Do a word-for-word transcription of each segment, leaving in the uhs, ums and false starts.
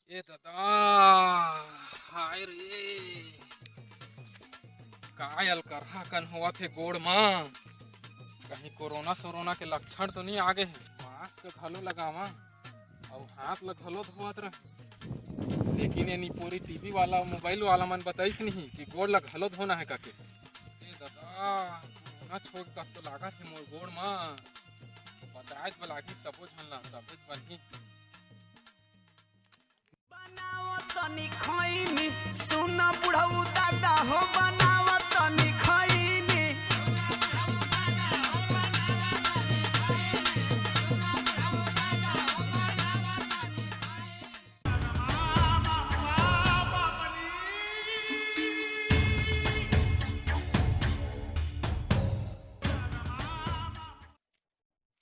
ए ददा, हाय रे, का अलकरहा कन होवत हे गोड़ म। कहीं कोरोना सोरोना के लक्षण तो नहीं आ गए हे? मास्क घलो लगावा अउ हाथ ल घलो धोवत रह। लेकिन ये निपोरी टीवी वाला, मोबाइल वाला मन बताइस नहीं कि गोड़ ल घलो धोना हे करके। ए ददा, कोरोना छोड़ कस तो लागत हे मोर गोड़ म। बताए बर लागही सबो झन ला, तबे बनही। बनाव तनी खैनी, सुन बुढ़ऊ दादा हो, बनाव तनी खैनी।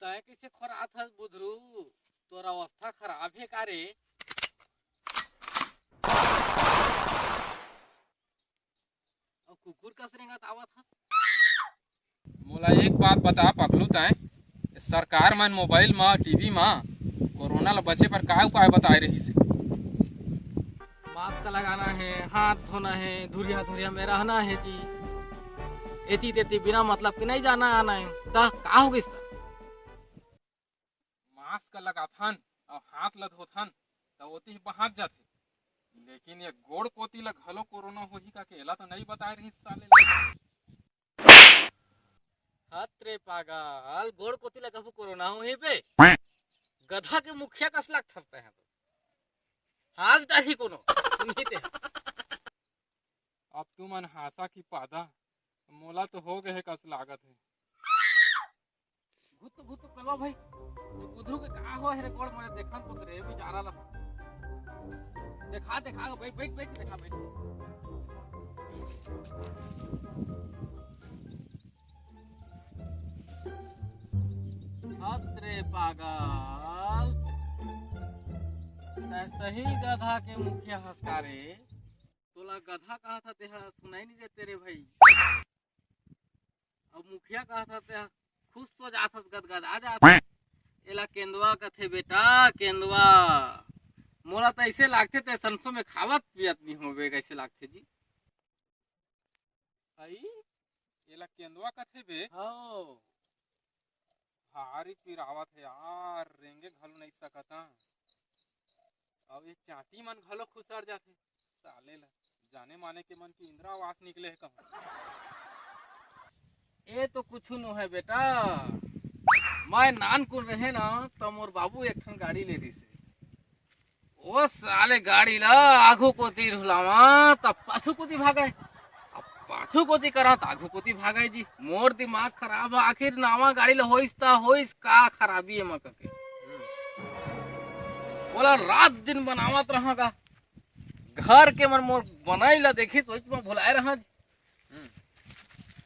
तैं कइसे खोरात हस बुधरू? तोर अवस्था खराब हे का रे? अउ कुकुर कस रेंगत आवत हस? मोला एक बात बता पगलू, तैं सरकार मन मोबाइल म, टीवी म कोरोना ल बचे बर का उपाय बताए रहिस हे? मास्क लगाना हे, हाथ धोना हे, धुरिया धुरिया में रहना हे जी। एती तेती बिना मतलब के नहीं जाना आना हे। त का हो गइस? मास्क लगाथन अउ हाथ ल धोथन त ओती ही बहात जाथे, लेकिन ये गोड़ कोती ल घलो कोरोना होही का, के एला तो नहीं बताए रहिस साले ल। हत रे पागल, गोड़ कोती ल कभू कोरोना होही बे? गधा के मुखिया कस लागथस तैं ह तो। हाथ डारही कोनो, सुनही ते। अब तुमन हांसा की पादा, मोला तो हो गए हे कस लागत हे। घुत घुत करवा भाई, उधरू के का हो हे रे गोड़ मोरे, देखन तो रे बेचारा ला। देखा देखा, बैठ बैठ बैठ, देखा बैठ। हत रे पागल, तैं सही गधा के मुखिया हस का रे। तोला गधा कहा था, तेहा सुनाई नहीं देते रे भाई। अब मुखिया कहा था, तेहा खुश तो जात हस, गदगदा जात हस। एला केंदवा कथे बेटा, केंदवा। मोला तो ऐसे लागथे, ते संसो में खावत पियत नहीं होबे, कैसे लागथे जी? आई, एला केंदवा कथे बे? हाँ। भारी पिरावत हे यार, रेंगे घलो नहीं सकत हं। अउ ये चांटी मन घलो खुसर जाथे। साले ला जाने माने के मन की इंदिरा आवास निकले हे कहूँ। ए तो कुछु नो हे बेटा, मैं नानकुन रहे ना, त मोर बाबू एक ठन गाड़ी ले रहिस हे। ओ साले गाड़ी ला आघू कोती ढुलावा त पाछू कोती भागे, अब पाछू कोती करा त आघू कोती भागे जी। मोर दिमाग खराब हे, आखिर नावा गाड़ी ला होइस त होइस का खराबी एमा कके। ओला रात दिन बनावत रहा का, घर के मन मोर बनाई ला देखिस, ओइच म भुलाए रहा जी। हम्म।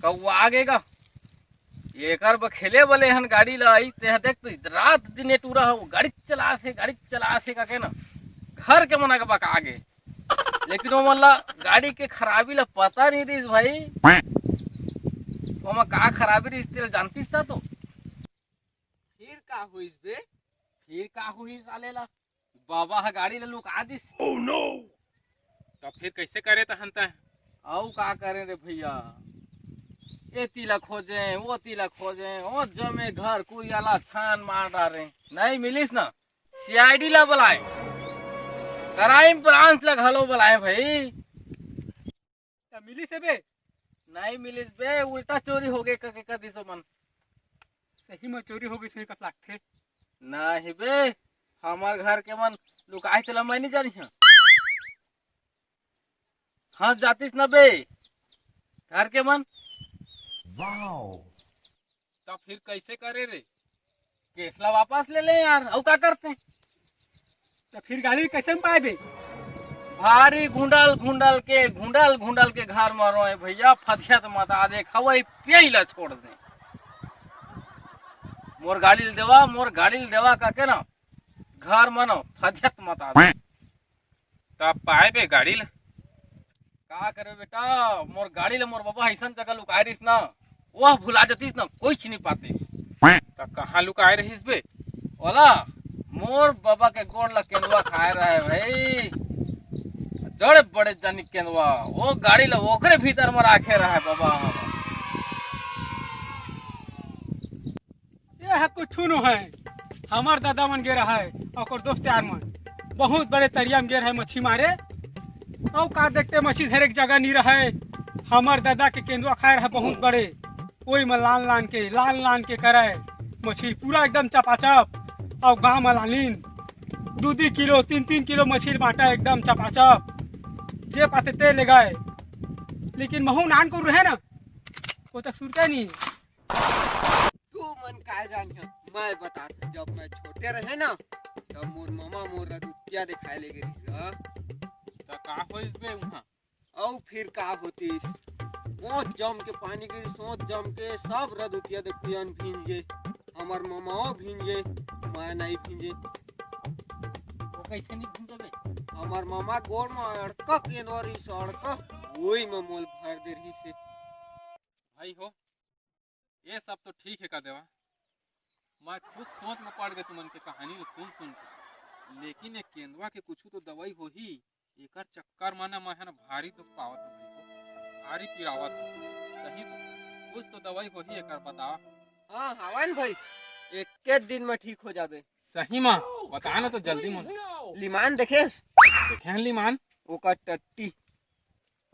कौआ आगे गा, एकर ब खेले बले हन गाड़ी ला आई, ते ह देख तो रात दिन ए टूरा हो, गाड़ी चलात हे, गाड़ी चलात हे कके ना, घर के मन के बका आगे। लेकिन ओमन ला गाड़ी के खराबी ला पता नहीं रहिस भाई, ओमा का खराबी रहिस, तेला जानतिस त तो। फिर का होइस बे? फिर का होइस साले ला? बाबा ह गाड़ी ला लुका दिस। Oh no! त फिर कैसे करे तहन तैं? अउ का करे रे भैया, एती ला खोजे, ओती ला खोजे, ओ जमे घर कुरिया ला छान मार डारे, नहीं मिलिस ना, सीआईडी ला बुलाए, क्राइम ब्रांच ला घलो बुलाए भाई। त मिलिस हे बे? नहीं मिलिस बे, उल्टा चोरी हो गए कके कह दिस ओमन। सही में चोरी हो गइस हे कस लागथे। नहीं बे, हमर घर के मन लुकाए तेला मैं नहीं जानी हूँ। हाँ जातिस न बे, घर के मन। Wow! त फिर कैसे करे रे? केस ला वापस ले ले यार, अउ का करते? त फिर गाड़ी कैसे में पाए बे? भारी घुंडल घुंडल के, घुंडल घुंडल के घर म रोए भैया, फदियत मता दे, खवई पियई ला छोड़ दे। मोर गाड़ी ल देवा, मोर गाड़ी ल देवा कके ना, घर म न फदियत मता दे। त पाए बे गाड़ी ल? का करे बेटा, मोर गाड़ी ल मोर बाबा अइसन जगह लुकाए रहिस ना, वह भुला जतिस ना, कोई चीज नहीं पाते। त कहाँ लुकाए रहिस बे? ओला मोर बबा के गोड़ ला केंदुआ खाए रहे भाई, जड़े बड़े जानी केंदुआ, वो गाड़ी ला ओकरे भीतर में राखे रहे बबा। ये ह कुछु नो है, हमर दादा मन गे रहे, ओकर दोस्त यार मन बहुत बड़े तरिया में गे रहे मछली मारे। अउ का देखते, मछली धरे के जगह नहीं रहे। हमर दादा के केंदुआ खाए रहे बहुत बड़े, ओई में लान लान के, लान लान के करे मछली पूरा एकदम चपाचप। अउ गांव में लालिन दू दू किलो, तीन तीन किलो मछली बांटा एकदम चपाचप, जे पाते ते ले गए। लेकिन महू नान को रहे ना, वो तक सुरते नहीं। तू मन काय जानिया, मैं बतात, जब मैं छोटे रहे ना, तब मोर ममा मोर ला रुपया दिखाए ले गे रिहिस। त का होइस बे उहाँ? अउ फिर का होतिस, सोच जम के पानी गिरी, सोच जम के सब रदुतिया देखियन भींज गे। हमर ममाओ भींज गे, मैं नहीं भींजे। वो कैसे नहीं भींजबे? हमर ममा गोड़ में अड़का केंदवा रिहिस, अड़का, वही में मोल भर दे रहिस हे। भाई हो, ये सब तो ठीक है का देवा, मैं खुद सोच में पड़ गए तुमन के कहानी ल सुन सुन के, लेकिन ये केंदवा के कुछ तो दवाई होही, एकर चक्कर में ना मैं ह ना भारी दुख पावत हूँ भाई को, भारी पिरावत हूँ। सही तो, कुछ तो दवाई होही एकर, बतावा। हाँ हवन भाई, एक दिन में ठीक हो जाबे। सही में? बता ना तो जल्दी मन। लिमान देखेस? देखे हैं लिमान। ओकर टट्टी,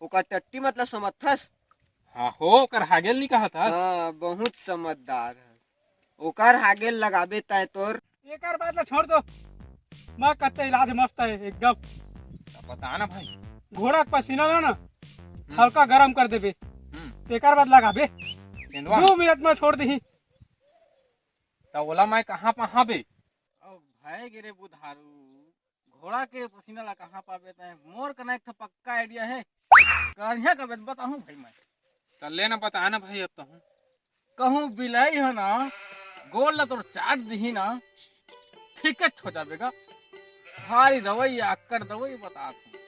ओकर टट्टी मतलब समझथस? हाँ हो, ओकर हागेल नहीं कहत हस? हाँ, बहुत समझदार है। ओकर हागेल लगाबे तय तोर। एकर बात ला छोड़ दो, मैं कत्ते इलाज मस्त है एकदम। अब बता ना भाई। घोड़ा के पसीना ला ना हल्का गरम कर देबे, हम्म। तेकर बाद लगाबे। केंदवा। दो मिनट में छोड़ दही। त ओला मैं कहाँ पहाबे? अब भाई गिरे बुधारू, घोड़ा के पसीना ला कहाँ पाबे तैं? मोर कना एक ठो पक्का आइडिया है। करिया का बेत बताहूँ भाई मैं। त ले ना बता ना भाई अब तहूँ। कहूँ बिलाई हो ना, गोड़ ला तोर चाट दिही ना, ठीक हो जाबे गा। भारी दवाई, अक्कड़ दवाई बतात हूँ।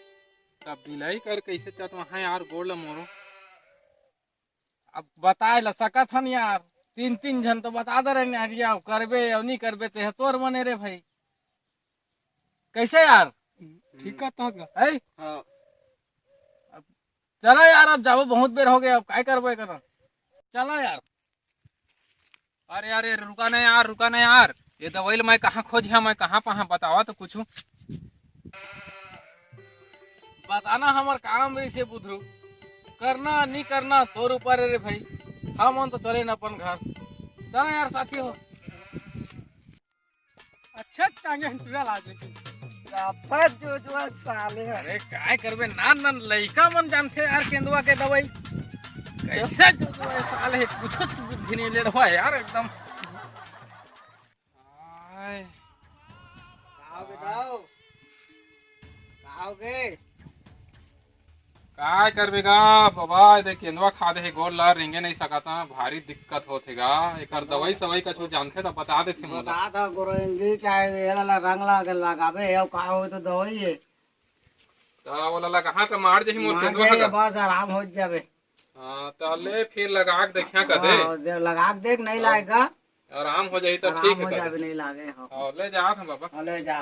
तब बिलाई कर कैसे चटवा है यार, गोड़ ला मोरो। अब बताए ला सकत हन यार, तीन तीन झन तो बता दे रहे यार, या करबे या नहीं करबे, ते तोर मने रे भाई। कैसे यार? ठीक कहत हस गा। है? हाँ। अब चला यार, अब जाबो, बहुत बेर हो गया, अब काय करबो एकर? चला यार। अरे, अरे, रुका ना यार, रुका ना यार, ये दवाई ल मैं कहाँ खोज है, मैं कहाँ पहा, बतावा तो कुछ। बताना हमर काम वैसे बुधरू, करना नहीं करना तोर ऊपर है रे भाई, हमन तो चले न अपन घर। चला यार साथी हो। अच्छा टांगे हन तुला लागे। काफा जो जो साले है। अरे काय करबे, नान नान लइका मन जानथे यार केंदुआ के दवाई। कैसे जो जो साले है, कुछ बुद्धि नहीं ले रहा यार एकदम। आय। आओगे दाऊ? आओगे? काय करबे गा बबा, ए दे केंदवा खा दे हे गोड़ ला, रेंगे नहीं सकत हं, भारी दिक्कत होत हे गा। एकर दवाई सवाई कछु जानथे त बता देथे मोला। बता दा, गोरेंगी चाहे एला ला रंग ला के लगाबे, अउ का होय तो दवाई हे। त ओला लगा, हाँ, त मार जही मोर मार केंदवा जाए, गा। बस आराम हो जाबे। हाँ, त ले फिर लगा के देखिया कदे। हाँ, दे, लगा के देख, नहीं हाँ। लागेगा। आराम हो जाही त आराम ठीक हे हो कदे। जाबे, नहीं लागे, हाँ। हाँ, ले जात हं बाबा। हाँ, ले जा।